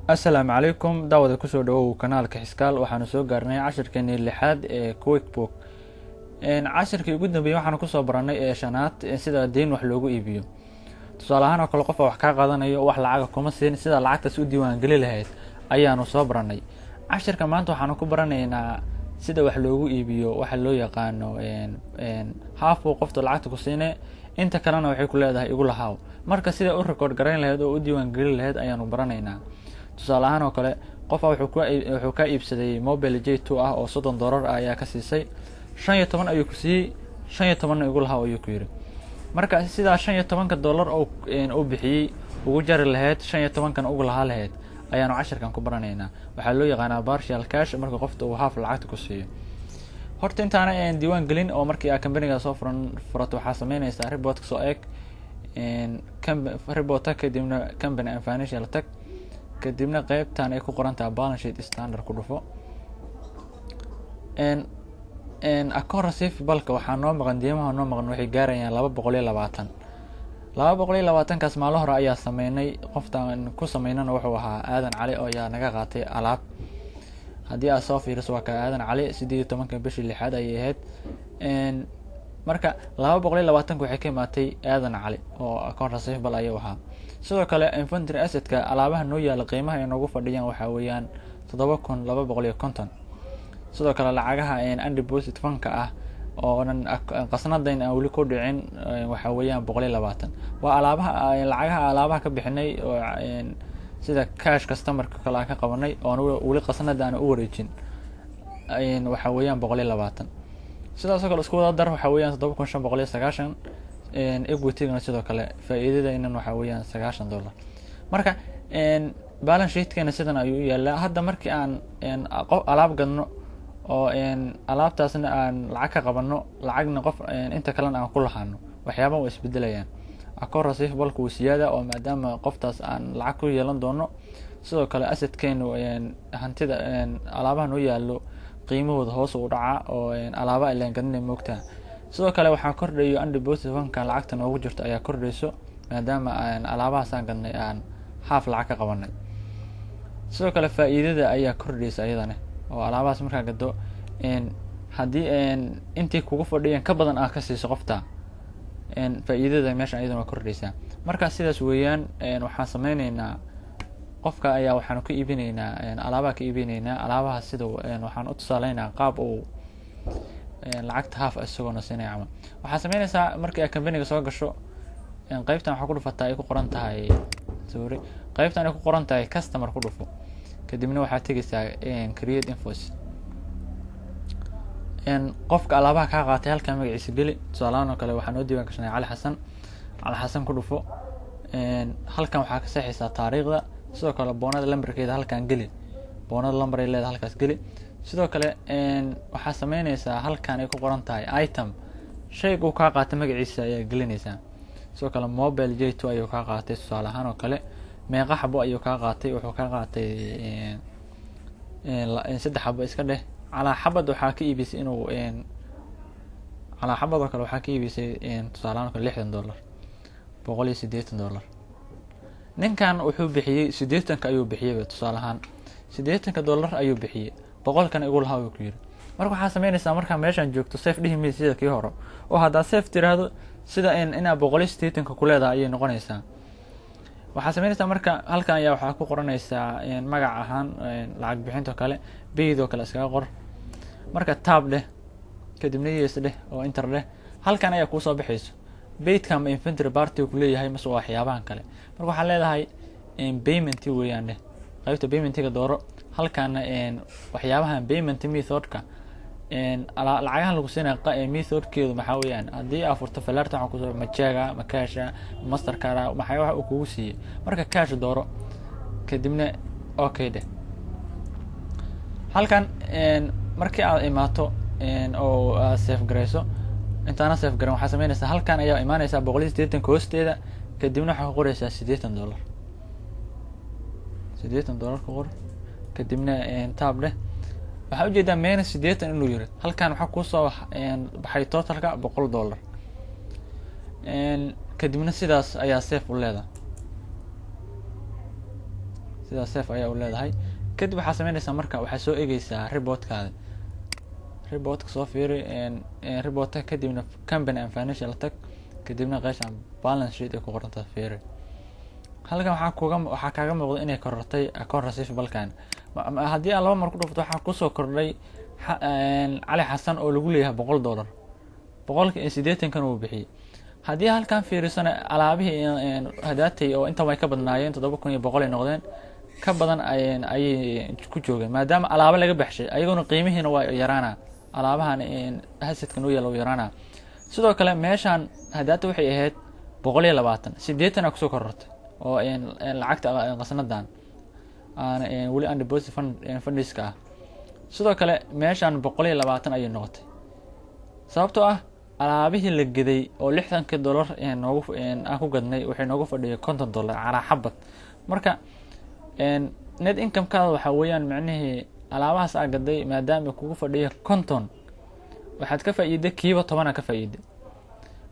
Asalaamu calaykum daawada, kusoo dhawow kanaalka Xiskaal. Waxaanu soo gaarnay cashirkeenii lixaad ee QuickBook. Cashirkii ugu dambeeyey waxaanu kusoo baranay ee shanaad sida deyn wax loogu iibiyo. Tusaale ahaan oo kale, qofka wax kaa qaadanayo, wax lacaga kuma siin, sida lacagtaas u diiwaan geli lahayd ayaanu soo baranay. Cashirka maanta waxaanu ku baranaynaa sida wax loogu iibiyo waxa loo yaqaano half buu qofta lacagta ku siine, inta kalena waxay ku leedahay igu lahaaw. Marka sida u record garayn lahayd oo u diiwaan gelin lahayd ayaanu baranaynaa. Tusaale ahaan oo kale, qofa wuxuu kaa iibsaday mobile J2 ah oo $30 ah ayaa ka siisay. 15 ayuu ku siiyey, 15-na igu lahaa ayuu ku yidhi. Marka sidaa $15 oo uu bixiyey ugu jari lahayd, 15-kana ugu lahaa lahayd ayaanu cashirkan ku baranaynaa. Waxaa loo yaqaanaa partial cash, marka qofta uu half lacagta ku siiyo. Horta intaana diiwaan gelin oo markii aa companyga soo furan furato, waxaa sameynaysaa reportka soo eeg, report tag, kadibna company and financial tag, kadibna qeybtan ay ku qoran tahay balance sheet standard ku dhufo. Account receivable-ka waxaa noo maqan, deymaha noo maqan waxay gaarayaan 220. 220-kaas maalin hore ayaa sameynay. Qoftaan ku sameynana wuxuu ahaa Aadan Cali oo ayaa naga qaatay alaab. Haddii aad soo fiiriso, waa ka Aadan Cali, 18-ka bishii lixaad ayay ahayd. Marka 220-ka waxay ka imaatay Aadan Cali oo account receivable ayuu ahaa. Sidoo kale inventory assetka, alaabaha noo yaala qiimaha ay noogu fadhiyaan waxaa weeyaan 7250. Sidoo kale lacagaha undeposit fundka ah oonan qasnadayn aan weli ku dhicin waxaa weeyaan 120. Waa alaabaha lacagaha alaabaha ka bixinay oo sida cash customerka kale aan ka qabanay oon weli qasnada aan u wareejin, waxaa weeyaan 120. Sidaasoo kale isku wada dar, waxaa weeyaan 7590. Equitygana sidoo kale faa'iidadaynan waxaa weeyaan $90. Marka balance sheetkeena sidan ayuu u yaalaa. Hadda markii aan alaab gadno oo alaabtaasna aan lacag ka qabano, lacagna qof inta kalena aan ku lahaano, waxyaabaha waa isbedelayaan. Account receivable-ka wuu siyaada oo maadaama qoftaas aan lacag ku yeelan doono. Sidoo kale assetkeenu, hantida alaabaha noo yaalo, qiimahooda hoos u dhacaa oo alaaba ilaan gadinay moogtaha. Sidoo kale waxaa kordhayo undeposit fundka, lacagta noogu jirto ayaa kordhayso maadaama alaabahaas aan gadnay aan half lacag ka qabanay. Sidoo kale faa'iidada ayaa kordhaysa ayadana oo alaabahaas markaa gado, haddii intii kugu fadhiyeen ka badan aad ka siiso qofta, faa'iidada meesha ayadana waa kordhaysaa. Marka sidaas weeyaan. Waxaan sameyneynaa, qofka ayaa waxaanu ka iibineynaa alaabaha, ka iibineynaa alaabaha. Sida waxaan u tusaaleynaa qaab uu lacagta half isagoona siinaya camal. Waxaa sameyneysaa, markii aad companyga soo gasho, qeybtan waxaa ku dhufataa ay ku qoran tahay, sorry, qeybtan ay ku qoran tahay customer ku dhufo. Kadibna waxaad tegeysaa create invoice. Qofka alaabaha kaa qaatay halkaa magaciisa geli. Tusaalahaan oo kale waxaa noo diiwaan gashanay Cali Xasan. Cali Xasan ku dhufo. Halkan waxaa ka seexaysaa taariikhda. Sidoo kale boonada lambarkeeda halkan geli, boonada lambar ay leedahay halkaas geli. Sidoo kale waxaa sameyneysaa halkan ay ku qoran tahay item, shayga uu kaa qaatay magaciisa ayaa gelineysaa. Sidoo kale mobile J2 ayuu kaa qaatay tusaale ahaan oo kale. Meeqa xabo ayuu kaa qaatay? Wuxuu kaa qaatay saddex xabo iska dheh. Calaa xabad waxaa ka iibisay inuu calaa xabad oo kale waxaa ka iibisay tusaale ahaan oo kale $60, $180. Ninkan wuxuu bixiyey 80-ka ayuu bixiyeyba. Tusaale ahaan $80 ayuu bixiyey, 100-kana igu lahaa uu ku yiri. Marka waxaa sameyneysaa, markaa meeshaan joogto, save dhihi maysa sida kii hore, oo haddaad save tiraahdo sida inaa 180-ka ku leedahay ayay noqonaysaa. Waxaa sameynaysaa marka halkan ayaa waxaa ku qoranaysaa magac ahaan lacag bixinta oo kale, paid oo kale iskaga qor. Marka tab dheh, kadibna yes dheh oo enter dheh. Halkan ayaa kuusoo baxayso paidka ma inventory part kuleeyahay mase waa waxyaabahan kale. Marka waxaa leedahay payment weeyaan dheh, qaybta paymentiga dooro. Halkaana waxyaabahan payment methodka, lacagahan lagu siinaya methodkeedu maxaa weeyaan? Haddii aa furto falarta, waxaa kusoo ma check-ga, ma casha, Mastercard, maxay waxa uu kugu siiyey. Marka cash dooro, kadibna okay dheh. Halkan markii aad imaato oo aad save garayso, intaana save garan waxaa sameynaysaa, halkan ayaa imaanaysaa 180-ka hoosteeda, kadibna waxaa ku qoreysaa $80. $80 ku qor, kadibna tab dheh. Waxaa ujeedaa minus 80 inuu yiri. Halkan waxaa kusoo baxay totalka $100. Kadibna sidaas ayaa save u leedahay. Sidaa save ayaa u leedahay. Kadib waxaa sameynaysaa, marka waxaa soo egeysaa reportkaada. Reportka soo fiiri, reportka, kadibna company and financial tag, kadibna qeyshan balance sheet ay ku qoranta fiiri. Halkan waxaa kaaga muuqda inay korortay account receivable-kan. Haddii aan laba mar ku dhufto, waxaa kusoo kordhay Cali Xasan oo lagu leeyahay $100, 180-kan uu bixiyey. Haddii halkan fiirisana, alaabihii hadaatay oo intan way ka badnaayeen, 7100 ay noqdeen, ka badan ayay ku joogeen, maadaama alaabo laga baxshay. Ayaguna qiimihiina waa yaraana, alaabahan assetka noo yaala yaraana. Sidoo kale meeshaan hadaata waxay ahayd 120, 80 aa kusoo korortay oo lacagta qasnadan aan weli undeposit fundiska ah. Sidoo kale meeshaan 120 ayay noqotay, sababtoo ah alaabihii la geday oo $60kii noogu aan ku gadnay waxay noogu fadhiyay $50 calaa xabad. Marka net income-kaada waxaa weeyaan micnihii alaabahaas aa gaday, maadaama kugu fadhiya 50, waxaad ka faa'iiday kiiba 10 aa ka faa'iiday.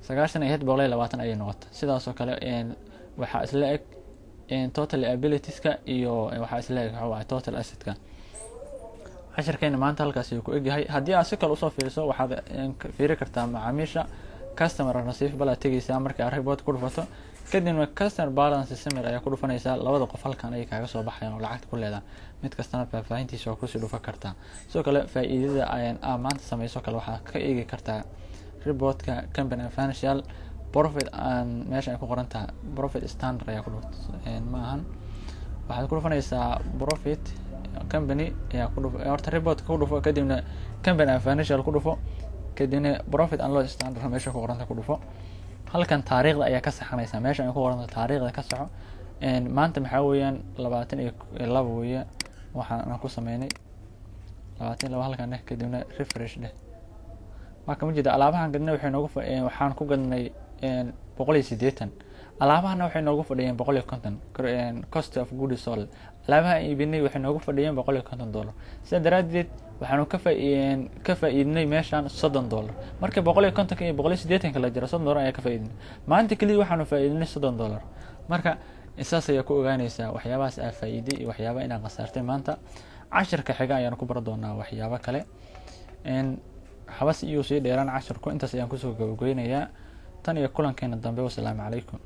90 ahayd, 120 ayay noqotay. Sidaas oo kale waxaa isla eg total liabilitieska iyo waxaa isla eg waxa waaye total assetka. Cashirkeena maanta halkaas ayuu ku egyahay. Haddii aad si kale usoo fiiriso, waxaad fiiri kartaa macaamiisha, customer receivable aad tegeysaa. Marka aad report ku dhufato, kadibna customer balance summary ayaa ku dhufanaysaa. Labada qof halkan ayay kaaga soo baxayaan oo lacagta ku leedahay, mid kastana faahfaahintiisa waa kusii dhufan kartaa. Sidoo kale faa'iidada aa maanta sameyso kale waxaad ka eegi kartaa reportka company and financial profit and meesha ay ku qoran tahay profit standard ayaa ku dhuft ma ahan. Waxaad ku dhufanaysaa profit company ayaa ku dhuf. Horta reportka ku dhufo, kadibna company and financial ku dhufo, kadibna profit and loss standard meesha ku qoranta ku dhufo. Halkan taariikhda ayaa ka saxanaysaa, meesha ay ku qoranta taariikhda ka saxo. Maanta maxaa weeyaan? 22 weeye. Waxaan ku sameynay 22 halkan dheh, kadibna refresh dheh. Marka ma jeeda alaabahan gadnay waxay noogu, waxaan ku gadnay 180, alaabahana waxay noogu fadhiyeen 150. Cost of goods sold, alaabaha aan iibinay waxay noogu fadhiyeen $150. Sidaa daraaddeed waxaanu ka faa'iidnay meeshaan $30. Marka 150-ka iyo 180-ka la jiro, $30 ayaa ka faa'iidnay. Maanta keliya waxaanu faa'iidnay $30. Marka saas ayaa ku ogaanaysaa waxyaabahaas aa faa'iiday iyo waxyaaba inaad khasaartay maanta. Cashirka xiga ayaanu ku baran doonaa waxyaabo kale. Habas iyuu sii dheeraan cashirku, intaas ayaan kusoo gabageynayaa. Tan iyo kulankeena dambe, wasalaamu calaykum.